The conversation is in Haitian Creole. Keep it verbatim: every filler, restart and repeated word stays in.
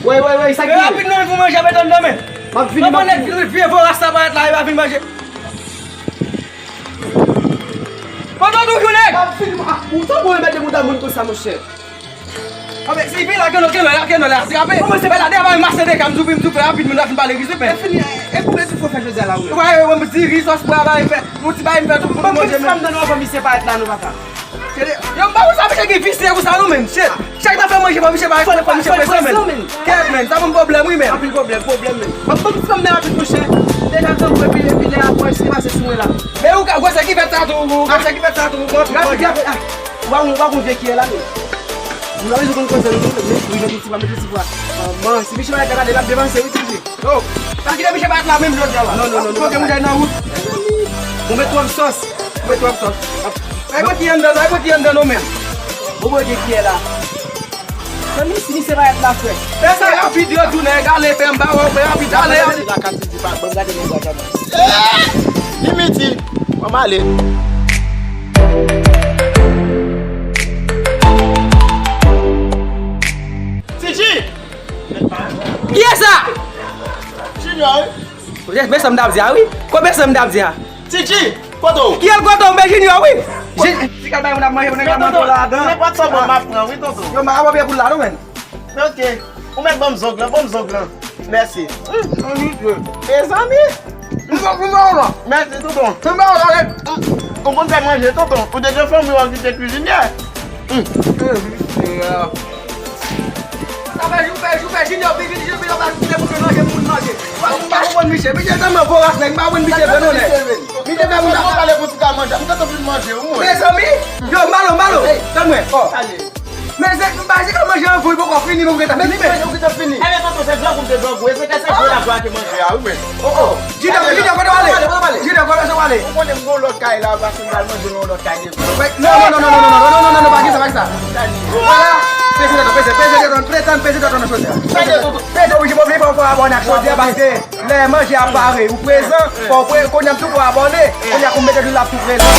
Woy, woy, woy, sa ki... Rapid non, pou manje ap etann nan men. M ap vini, m ap vini. Vye voras sa parèt la, e pa vin manje. Pandan nou jounen. M ap vini, ah, ou sa bon remèt de moun a moun konsa, monchè. Anben, si vin la, kenò, kenò, la, kenò, la, trape. Kòman se fè la, devan yon masè de kam, soupe, m soupe rapid, moun ap fin pale, ki soupe. E fini, e koupe ti fò fè jodi a la, ou menm. Wè, wè, wè, m diri, sòs pwa, ba, m fè, yon ti bagay, m fè tout, tout manje, men. Fè m nan nou avan misye parèt la, nou papa. Yo, m pa konn sa misye gen visye konsa non, men. Shit. Chak nan fè manje, fò misye pa, fò, fò misye prese, men. Kèt, men, sa ban m pwoblèm, wi, men. Anpil pwoblèm, pwoblèm, men. Ban m, ban m ti fanm nan rapid, monchè. Deja tankou epi, epi lè a pwòch, li pase sou mwen la. Men ou ka, gwo sa ki fèt sa tou, gwo sa ki fèt sa tou, gwo sa ki fèt sa tou. Rapid, rapid, ah. Ou pa, ou pa konn vye kiyè la, men. Nou la bezwen konn koze nou, men, wi, mete ti pwa, mete ti pwa. Manman, si misye pa gade, l ap devanse, wi, ti pye. Yo, pa kite misye parèt la menm jodi a la. Non, non, non, non. Fòk mwen nan wout. Ou met twòp sòs. Ou met twòp sòs. Ay, mwen ki anndan, ay, mwen ki anndan, non, men. Bon, mwen gen kiyè la. Zanmi, si misye parèt la, frè. Fè sa rapid, yo, tounen, gale, fè m ba, wè, fè rapid, ale. La kat di pa, bon, gade, bon, gade. Li midi, mwen ale. Titi! Kiyès sa? Junior, wi. Kote men sa m t ap di a, wi. Kote men sa m t ap di a. Titi, kote w? Kiyès kote w, men Junior, wi. Ti kal bay moun ap manje, pou nèg la manje la adan. Nenpòt sa bon m ap pran, wi, tonton. Yo, m ap abòbe pou l la, non, men. Ok. Ou mèt ban m zòg lan, ban m zòg lan. Mèsi. Mezanmi. Mèsi, tonton. Ou konn fè manje, tonton. Ou te gen fanmi w ki te kwizinyè. Sa fè jou fè jou fè Junior pi vin, Junior pi vin, pa kite pou manje, moun manje. M pa konprann misye. Misye tèlman voras, nèg, m pa konprann misye vre non, nèg. Misye fè moun ap pale pou ti ka manje. M te vin manje, ou mwen. Mezanmi, yo, Malo, Malo, tann mwen. Men se, m pa di ke manje an vo, li poko fini, men ou gentan fini, men. Ou gentan fini. Enben, tonton, se grangou m te grangou. E se ke se je la vwa ke manje a, wi, men. Oh, oh. Junior, Junior, kote w ale? Junior, kote w ale? Ou konnen m gon lòt kay la, paske m pral manje nan yon lòt kay devan. Non, non, non, pa gen sa, pa gen sa. Vwala. Peze tèt ou, peze, peze tèt ou, peze tèt ou nan chodyè a. Peze, peze, wi, Junior, fò w abòne ak chodyè a, paske lè manje a pare, ou prezan, fò w pre-, kounye a m tou fò abòne, kounye a kou m mete dlo l ap tou prezan.